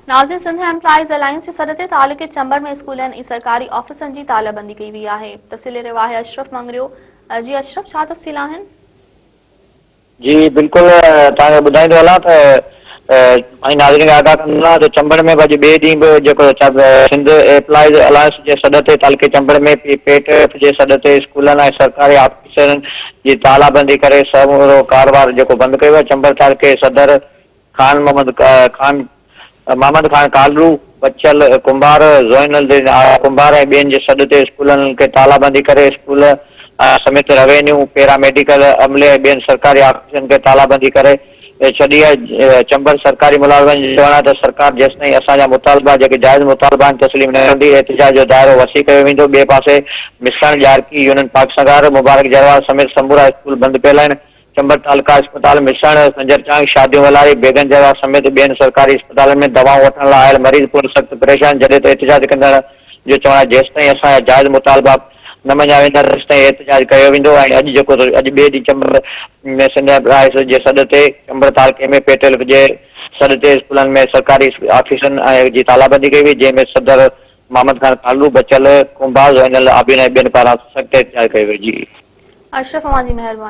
ناظرين Sindh employees alliance جي سڏ تي تعلقي چمبر ۾ اسڪولن ۽ سرڪاري آفيسن جي تالا بندي ڪئي وئي آهي. تفصيلي رواهي اشرف مڱريو جي اشرف ڇا تفصيل آهن؟ جي بلڪل توهان کي ٻڌائيندو هلان ته ۽ ناظرين کي آگاهه ڪندو هلان ته چمبڙ ۾ به اڄ ٻئي ڏينهن به جيڪو سنڌ ايمپلائيز الائنس جي سڏ تي تعلقي چمبڙ ۾ پي پيٽ ايف جي سڏ تي اسڪولن ۽ سرڪاري آفيسن جي تالا بندي ڪري سمورو ڪاروبار جيڪو بند ڪيو ويو چمبڙ تعلقي صدر خان محمد خان محمد خان ڪالرو، بچل ڪنڀار، زوين الدين ڪنڀار ۽ ٻين جي سڏ تي اسڪولن کي تالا بندي ڪري اسڪول سميت روينيو، پيرا ميڊيڪل عملي ۽ ٻين سرڪاري آفيسن کي تالا بندي ڪري ڇڏي آهي. چمبڙ سرڪاري ملازمن جو چوڻ آهي ته سرڪار جيستائين اسان جا مطالبا جيڪي جائز مطالبا آهن تسليم نه ڪندي احتجاج جو دائرو وسيع ڪيو ويندو. ٻئي پاسي مسڻ، ڄارڪي، يونين پاڪ سنگهار، مبارڪ جروار سميت سمورا اسڪول بند پيل آهن. چمبڙ تعلقه اسپتال، مسڻ، سنجر چانگ، شاديون ولاري، بيگن جروا سميت ٻين سرڪاري اسپتالن ۾ دوائون وٺڻ لاء آيل مريض پڻ سخت پريشان، جڏهن ته احتجاج ڪندڙن جو چوڻ آهي جيستائين اسان جا جائز مطالبا نه مڃيا ويندا تيستائين احتجاج ڪيو ويندو ۽ اڄ جيڪو اڄ ٻئي ڏينهن چمبڙ ۾ سنڌ ايمپلائيز جي سڏ تي چمبڙ تعلقي ۾ پيٽيل جي سڏ تي اسڪولن ۾ سرڪاري آفيسن جي تالابندي ڪئي وئي جنهن ۾ صدر محمد خان ڪالو، بچل ڪنڀار، زوينل عابدين ۽ ٻين پاران سخت احتجاج ڪيو ويو. جي. اشرف اوهان جي مهرباني.